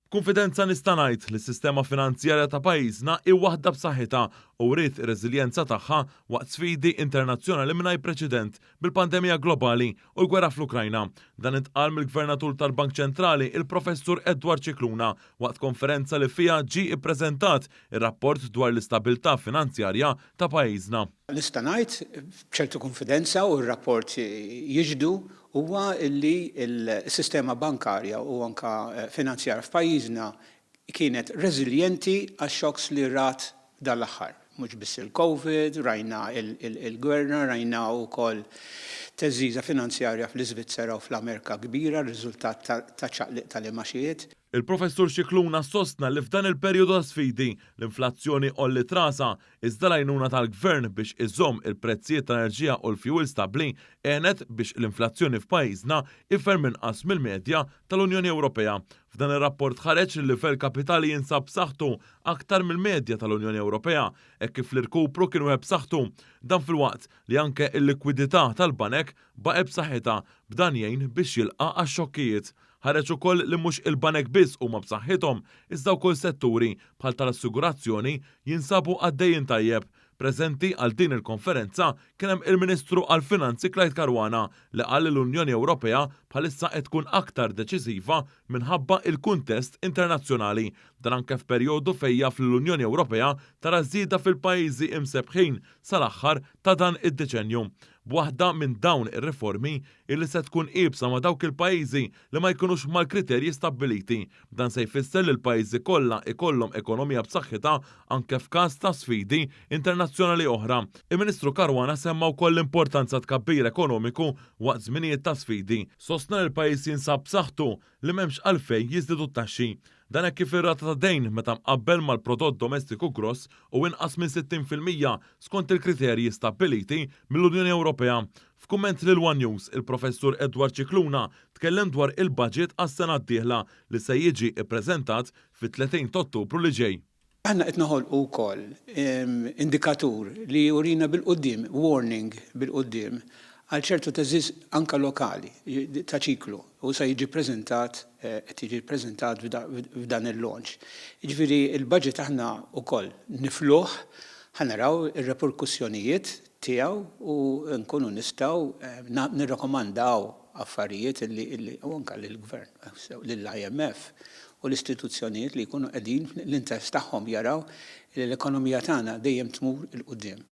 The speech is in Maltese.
B'kunfidenza nista' ngħid li s-sistema finanzjarja ta' pajjiżna hi waħda b'saħħitha u wriet ir-reżiljenza tagħha waqt sfidi internazzjonali mingħajr preċedent bil-pandemija globali u l-gwerra fl-Ukrajna. Dan intqal mill-Gvernatur tal-Bank Ċentrali, il-Professur Edward Scicluna, waqt konferenza li fiha ġie ippreżentat ir-rapport dwar l-istabilità finanzjarja ta' pajjiżna. Nista' ngħid b'ċertu kunfidenza u r-rapport jixhdu huwa li s-sistema bankarja u anke finanzjarja f'pajjiżna kienet reżiljenti għax-shocks li rat dan l-aħħar. Mhux biss il-Covid, rajna l-gwerra, rajna wkoll theżżiża finanzjarja fl-Iżvizzera u fl-Amerika kbira riżultat ta' ċaqliq tal-imgħaxijiet. Il-Professur Scicluna sostna li f'dan il-perjodu ta' sfidi, l-inflazzjoni għolliet rasha Iżda l-għajnuna tal-Gvern biex iżomm il-prezzijiet tal-enerġija u l-fjuwil stabbli għenet biex l-inflazzjoni f'pajjiżna hi ferm inqas mill-medja tal-Unjoni Ewropea. F'dan ir-rapport ħareġ li l-livell kapitali jinsab b'saħħtu aktar mill-medja tal-Unjoni Ewropea hekk kif l-irkupru kien wieħed b'saħħtu. Dan filwaqt li anke l-likwidità tal-banek baqgħet b'saħħitha b'dan jgħin biex jilqa' għax-xokkijiet. Ħareġ ukoll li mhux il-banek biss huma b'saħħithom, iżda wkoll setturi bħal tal-assigurazzjoni jinsabu għaddejjin tajjeb. Preżenti għal din il-konferenza kien hemm il-Ministru għall-Finanzi Clyde Caruana li qal li l-Unjoni Ewropea bħalissa qed tkun aktar deċiżiva minħabba il-kuntest internazzjonali. Dan anke f'perjodu fejn jaf li l-Unjoni Ewropea tara żieda fil-pajjiżi imsebbħin sal-aħħar ta' dan id-deċennju. B'waħda minn dawn ir-riformi hi li se tkun iebsa ma' dawk il-pajjiżi li ma jkunux mal-kriterji stabbiliti. Dan se jfisser li l-pajjiżi kollha jkollhom ekonomija b'saħħitha anke f'każ ta' sfidi internazzjonali oħra. Il-Ministru Caruana semma wkoll l-importanza tkabbir ekonomiku waqt żminijiet ta' sfidi. Sostna li l-pajjiż jinsab b'saħħtu li m'hemmx għalfejn jiżdiedu t-taxxi. Dan hekk kif ir-rata ta' dejn meta mqabbel mal-prodott domestiku gross hu inqas minn 60% skont il-kriterji stabbiliti mill-Unjoni Ewropea. F'kumment lil one News, il-Professur Edward Scicluna tkellem dwar il-budget għas-sena d-dieħla li se jiġi ppreżentat fit-30 t'Ottubru li ġej. Aħna qed noħolqu wkoll indikatur li jurina bil-quddiem, warning bil-quddiem, għal ċertu theżżiż anke lokali ta' ċiklu u se jiġi ppreżentat, qed jiġi ppreżentat f'dan il-launch. Jiġifieri l-budget aħna wkoll nifluh, ħa naraw ir-reperkussjonijiet tiegħu u nkunu nistgħu nirrakkomandaw affarijiet li u anke lill-Gvern, lill-IMF u l-istituzzjonijiet li jkunu qegħdin l-interess tagħhom jaraw li l-ekonomija tagħna dejjem tmur 'il quddiem.